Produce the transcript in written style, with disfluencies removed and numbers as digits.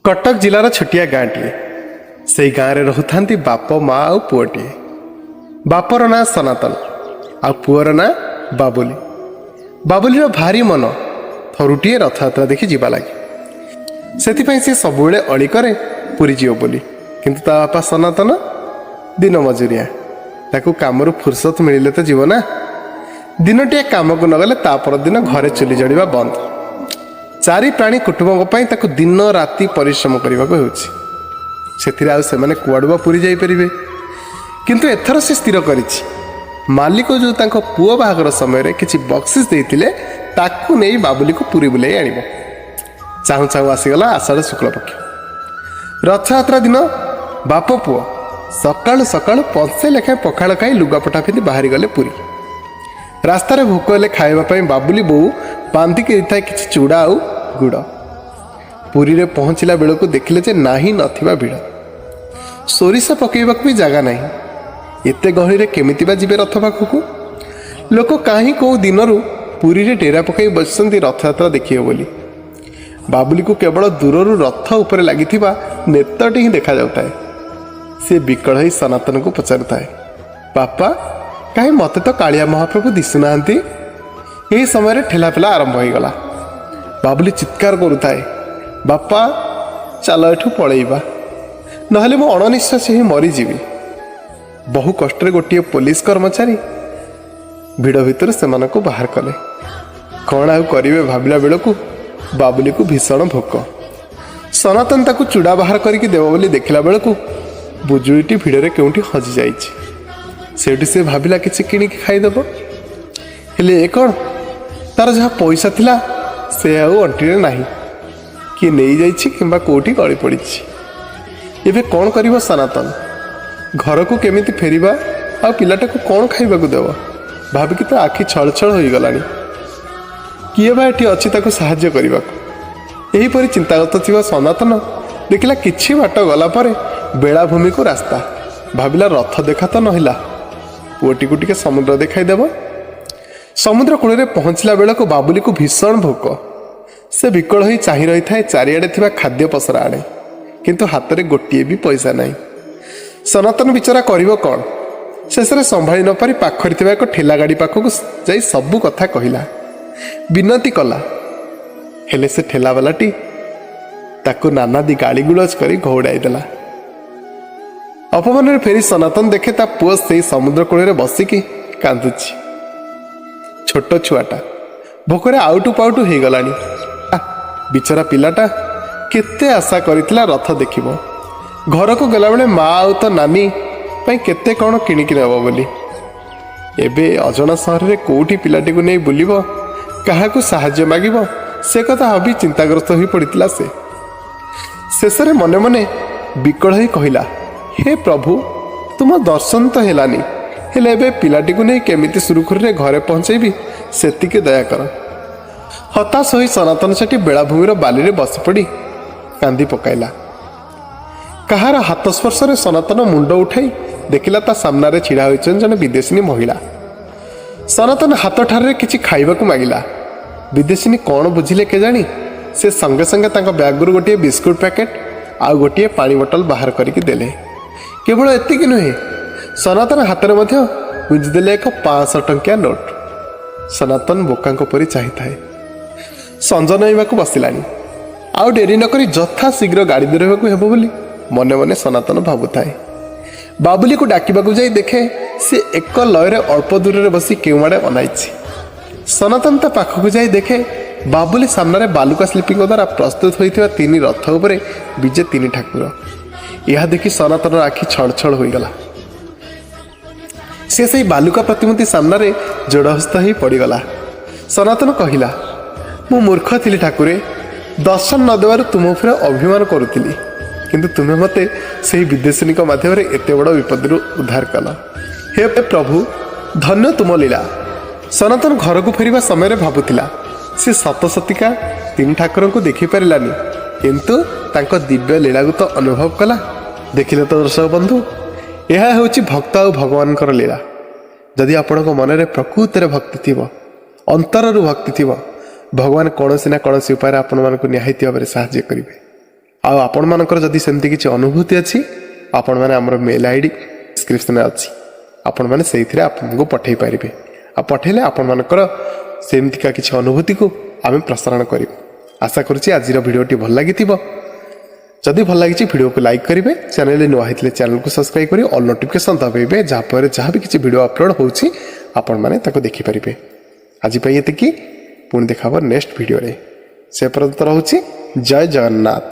କଟକ ଜିଲ୍ଲାର ଛୋଟିଆ ଗାଁଟିଏ। ସେଇ ଗାଁରେ ରହୁଥାନ୍ତି ବାପ, ମା ଆଉ ପୁଅଟିଏ। ବାପର ନାଁ ସନାତନ ଆଉ ପୁଅର ନାଁ ବାବୁଲି। ବାବୁଲିର ଭାରି ମନ ଥରୁଟିଏ ରଥଯାତ୍ରା ଦେଖି ଯିବା ଲାଗି। ସେଥିପାଇଁ ସେ ସବୁବେଳେ ଅଳି କରେ ପୁରୀ ଯିବ ବୋଲି। କିନ୍ତୁ ତା ବାପା ସନାତନ ଦିନ ମଜୁରିଆ, ତାକୁ କାମରୁ ଫୁର୍ସତ ମିଳିଲେ ତ ଯିବ ନା। ଦିନଟିଏ କାମକୁ ନଗଲେ ତା ପରଦିନ ଘରେ ଚୁଲି ଜଳିବା ବନ୍ଦ। ଚାରି ପ୍ରାଣୀ କୁଟୁମ୍ବଙ୍କ ପାଇଁ ତାକୁ ଦିନ ରାତି ପରିଶ୍ରମ କରିବାକୁ ହେଉଛି। ସେଥିରେ ଆଉ ସେମାନେ କୁଆଡ଼ୁ ବା ପୁରୀ ଯାଇପାରିବେ? କିନ୍ତୁ ଏଥର ସେ ସ୍ଥିର କରିଛି, ମାଲିକ ଯେଉଁ ତାଙ୍କ ପୁଅ ବାହାଘର ସମୟରେ କିଛି ବକ୍ସିସ୍ ଦେଇଥିଲେ, ତାକୁ ନେଇ ବାବୁଲିକୁ ପୁରୀ ବୁଲେଇ ଆଣିବ। ଚାହୁଁ ଚାହୁଁ ଆସିଗଲା ଆଷାଢ଼ ଶୁକ୍ଳପକ୍ଷ। ରଥଯାତ୍ରା ଦିନ ବାପ ପୁଅ ସକାଳୁ ସକାଳୁ ପଞ୍ଚେ ଲେଖାଏଁ ପଖାଳ ଖାଇ ଲୁଗାପଟା ପିନ୍ଧି ବାହାରିଗଲେ ପୁରୀ। ରାସ୍ତାରେ ଭୋକ ହେଲେ ଖାଇବା ପାଇଁ ବାବୁଲି ବୋଉ ବାନ୍ଧିକି ଦେଇଥାଏ କିଛି ଚୁଡ଼ା ଆଉ ଗୁଡ଼। ପୁରୀରେ ପହଞ୍ଚିଲା ବେଳକୁ ଦେଖିଲେ ଯେ ନାହିଁ ନଥିବା ଭିଡ଼, ସୋରିଷ ପକାଇବାକୁ ବି ଜାଗା ନାହିଁ। ଏତେ ଗହଳିରେ କେମିତି ବା ଯିବେ ରଥ ପାଖକୁ? ଲୋକ କାହିଁ କେଉଁ ଦିନରୁ ପୁରୀରେ ଡେରା ପକାଇ ବସିଛନ୍ତି ରଥଯାତ୍ରା ଦେଖିବେ ବୋଲି। ବାବୁଲିକୁ କେବଳ ଦୂରରୁ ରଥ ଉପରେ ଲାଗିଥିବା ନେତଟି ହିଁ ଦେଖାଯାଉଥାଏ। ସେ ବିକଳ ହୋଇ ସନାତନକୁ ପଚାରୁଥାଏ, "ବାପା, କାହିଁ ମୋତେ ତ କାଳିଆ ମହାପ୍ରଭୁ ଦିଶୁନାହାନ୍ତି?" ଏହି ସମୟରେ ଠେଲାପେଲା ଆରମ୍ଭ ହୋଇଗଲା। ବାବୁଲି ଚିତ୍କାର କରୁଥାଏ, "ବାପା, ଚାଲ ଏଠୁ ପଳେଇବା, ନହେଲେ ମୁଁ ଅଣନିଶ୍ୱାସୀ ହେଇ ମରିଯିବି।" ବହୁ କଷ୍ଟରେ ଗୋଟିଏ ପୋଲିସ କର୍ମଚାରୀ ଭିଡ଼ ଭିତରୁ ସେମାନଙ୍କୁ ବାହାର କଲେ। କ'ଣ ଆଉ କରିବେ ଭାବିଲା ବେଳକୁ ବାବୁଲିକୁ ଭୀଷଣ ଭୋକ। ସନାତନ ତାକୁ ଚୁଡ଼ା ବାହାର କରିକି ଦେବ ବୋଲି ଦେଖିଲା ବେଳକୁ ବୁଜୁଳିଟି ଭିଡ଼ରେ କେଉଁଠି ହଜିଯାଇଛି। ସେଇଠି ସେ ଭାବିଲା କିଛି କିଣିକି ଖାଇଦେବ। ହେଲେ ଏ କ'ଣ? ତାର ଯାହା ପଇସା ଥିଲା ସେ ଆଉ ଅଣ୍ଟିରେ ନାହିଁ। କିଏ ନେଇଯାଇଛି କିମ୍ବା କେଉଁଠି ଗଳି ପଡ଼ିଛି। ଏବେ କ'ଣ କରିବ ସନାତନ? ଘରକୁ କେମିତି ଫେରିବା ଆଉ ପିଲାଟାକୁ କ'ଣ ଖାଇବାକୁ ଦେବ ଭାବିକି ତ ଆଖି ଛଳଛଳ ହୋଇଗଲାଣି। କିଏ ବା ଏଠି ଅଛି ତାକୁ ସାହାଯ୍ୟ କରିବାକୁ? ଏହିପରି ଚିନ୍ତାଗତ ଥିବା ସନାତନ ଦେଖିଲା, କିଛି ବାଟ ଗଲା ପରେ ବେଳାଭୂମିକୁ ରାସ୍ତା। ଭାବିଲା, ରଥ ଦେଖା ତ ନହେଲା, ପୁଅଟିକୁ ଟିକେ ସମୁଦ୍ର ଦେଖାଇଦେବ। ସମୁଦ୍ର କୂଳରେ ପହଞ୍ଚିଲା ବେଳକୁ ବାବୁଲିକୁ ଭୀଷଣ ଭୋକ। ସେ ବିକଳ ହୋଇ ଚାହିଁ ରହିଥାଏ ଚାରିଆଡ଼େ ଥିବା ଖାଦ୍ୟ ପସରା ଆଡ଼େ। କିନ୍ତୁ ହାତରେ ଗୋଟିଏ ବି ପଇସା ନାହିଁ। ସନାତନ ବିଚରା କରିବ କ'ଣ? ଶେଷରେ ସମ୍ଭାଳି ନପାରି ପାଖରେ ଥିବା ଏକ ଠେଲା ଗାଡ଼ି ପାଖକୁ ଯାଇ ସବୁ କଥା କହିଲା, ବିନତି କଲା। ହେଲେ ସେ ଠେଲାବାଲାଟି ତାକୁ ନାନାଦି ଗାଳିଗୁଲଜ କରି ଘଉଡ଼ାଇ ଦେଲା। ଅପମାନରେ ଫେରି ସନାତନ ଦେଖେ, ତା ପୁଅ ସେଇ ସମୁଦ୍ର କୂଳରେ ବସିକି କାନ୍ଦୁଛି। ଛୋଟ ଛୁଆଟା ଭୋକରେ ଆଉଟୁ ପାଉଟୁ ହେଇଗଲାଣି। ବିଚରା ପିଲାଟା କେତେ ଆଶା କରିଥିଲା ରଥ ଦେଖିବ, ଘରକୁ ଗଲାବେଳେ ମା ଆଉ ତ ନାନୀ ପାଇଁ କେତେ କ'ଣ କିଣିକି ନେବ ବୋଲି। ଏବେ ଅଜଣା ସହରରେ କୋଉଠି ପିଲାଟିକୁ ନେଇ ବୁଲିବ, କାହାକୁ ସାହାଯ୍ୟ ମାଗିବ, ସେ କଥା ଭାବି ଚିନ୍ତାଗ୍ରସ୍ତ ହୋଇ ପଡ଼ିଥିଲା ସେ। ଶେଷରେ ମନେ ମନେ ବିକଳ ହୋଇ କହିଲା, "ହେ ପ୍ରଭୁ, ତୁମ ଦର୍ଶନ ତ ହେଲାନି, ହେଲେ ଏବେ ପିଲାଟିକୁ ନେଇ କେମିତି ସୁରୁଖୁରୁରେ ଘରେ ପହଞ୍ଚେଇବି, ସେତିକି ଦୟା କର।" ହତାଶ ହୋଇ ସନାତନ ସେଠି ବେଳାଭୂମିର ବାଲିରେ ବସିପଡ଼ି କାନ୍ଦି ପକାଇଲା। କାହାର ହାତ ସ୍ପର୍ଶରେ ସନାତନ ମୁଣ୍ଡ ଉଠାଇ ଦେଖିଲା, ତା ସାମ୍ନାରେ ଛିଡ଼ା ହୋଇଛନ୍ତି ଜଣେ ବିଦେଶିନୀ ମହିଳା। ସନାତନ ହାତ ଠାରରେ କିଛି ଖାଇବାକୁ ମାଗିଲା। ବିଦେଶିନୀ କ'ଣ ବୁଝିଲେ କେଜାଣି, ସେ ସଙ୍ଗେ ସଙ୍ଗେ ତାଙ୍କ ବ୍ୟାଗରୁ ଗୋଟିଏ ବିସ୍କୁଟ ପ୍ୟାକେଟ୍ ଆଉ ଗୋଟିଏ ପାଣି ବୋଟଲ ବାହାର କରିକି ଦେଲେ। କେବଳ ଏତିକି ନୁହେଁ, ସନାତନ ହାତରେ ମଧ୍ୟ ଗୁଞ୍ଜିଦେଲେ ଏକ 500 ଟଙ୍କିଆ ନୋଟ୍। ସନାତନ ବୋକାଙ୍କ ପରି ଚାହିଁଥାଏ। ସଞ୍ଜ ନଇବାକୁ ବସିଲାଣି। ଆଉ ଡେରି ନକରି ଯଥା ଶୀଘ୍ର ଗାଡ଼ି ଧରିବାକୁ ହେବ ବୋଲି ମନେ ମନେ ସନାତନ ଭାବୁଥାଏ। ବାବୁଲିକୁ ଡାକିବାକୁ ଯାଇ ଦେଖେ, ସେ ଏକ ଲୟରେ ଅଳ୍ପ ଦୂରରେ ବସି କେଉଁଆଡ଼େ ଅନାଇଛି। ସନାତନ ତା ପାଖକୁ ଯାଇ ଦେଖେ, ବାବୁଲି ସାମ୍ନାରେ ବାଲୁକା ଶିଳ୍ପୀଙ୍କ ଦ୍ୱାରା ପ୍ରସ୍ତୁତ ହୋଇଥିବା ତିନି ରଥ ଉପରେ ବିଜେ ତିନି ଠାକୁର। ଏହା ଦେଖି ସନାତନର ଆଖି ଛଳଛଳ ହୋଇଗଲା। ସେ ସେଇ ବାଲୁକା ପ୍ରତିମୂର୍ତ୍ତି ସାମ୍ନାରେ ଯୋଡ଼ହସ୍ତ ହୋଇ ପଡ଼ିଗଲା। ସନାତନ କହିଲା, "ମୁଁ ମୂର୍ଖ ଥିଲି ଠାକୁରେ, ଦର୍ଶନ ନ ଦେବାରୁ ତୁମ ଉପରେ ଅଭିମାନ କରୁଥିଲି। କିନ୍ତୁ ତୁମେ ମୋତେ ସେହି ବିଦେଶିନୀଙ୍କ ମାଧ୍ୟମରେ ଏତେ ବଡ଼ ବିପଦରୁ ଉଦ୍ଧାର କଲ। ହେ ପ୍ରଭୁ, ଧନ୍ୟ ତୁମ ଲୀଳା।" ସନାତନ ଘରକୁ ଫେରିବା ସମୟରେ ଭାବୁଥିଲା, ସେ ସତସତିକା ତିନି ଠାକୁରଙ୍କୁ ଦେଖିପାରିଲାନି, କିନ୍ତୁ ତାଙ୍କ ଦିବ୍ୟ ଲୀଳାକୁ ତ ଅନୁଭବ କଲା। ଦେଖିଲେ ତ ଦର୍ଶକ ବନ୍ଧୁ, ଏହା ହେଉଛି ଭକ୍ତ ଆଉ ଭଗବାନଙ୍କର ଲୀଳା। ଯଦି ଆପଣଙ୍କ ମନରେ ପ୍ରକୃତରେ ଭକ୍ତି ଥିବ, ଅନ୍ତରରୁ ଭକ୍ତି ଥିବ, ଭଗବାନ କୌଣସି ନା କୌଣସି ଉପାୟରେ ଆପଣମାନଙ୍କୁ ନିହାତି ଭାବରେ ସାହାଯ୍ୟ କରିବେ। ଆଉ ଆପଣମାନଙ୍କର ଯଦି ସେମିତି କିଛି ଅନୁଭୂତି ଅଛି, ଆପଣମାନେ ଆମର ମେଲ୍ I D ଡିସ୍କ୍ରିପ୍ସନ୍ରେ ଅଛି, ଆପଣମାନେ ସେଇଥିରେ ଆପଣଙ୍କୁ ପଠାଇ ପାରିବେ। ଆଉ ପଠାଇଲେ ଆପଣମାନଙ୍କର ସେମିତିକା କିଛି ଅନୁଭୂତିକୁ ଆମେ ପ୍ରସାରଣ କରିବୁ। ଆଶା କରୁଛି ଆଜିର ଭିଡ଼ିଓଟି ଭଲ ଲାଗିଥିବ। ଯଦି ଭଲ ଲାଗିଛି, ଭିଡ଼ିଓକୁ ଲାଇକ୍ କରିବେ। ଚ୍ୟାନେଲରେ ନୂଆ ହେଇଥିଲେ ଚ୍ୟାନେଲକୁ ସବସ୍କ୍ରାଇବ୍ କରି ଅଲ୍ ନୋଟିଫିକେସନ୍ ଦବାଇବେ, ଯାହାଫଳରେ ଯାହା ବି କିଛି ଭିଡ଼ିଓ ଅପଲୋଡ଼ ହେଉଛି, ଆପଣମାନେ ତାକୁ ଦେଖିପାରିବେ। ଆଜି ପାଇଁ ଏତିକି। ପୁଣି ଦେଖା ହେବ ନେକ୍ସଟ ଭିଡ଼ିଓରେ। ସେ ପର୍ଯ୍ୟନ୍ତ ରହୁଛି। ଜୟ ଜଗନ୍ନାଥ।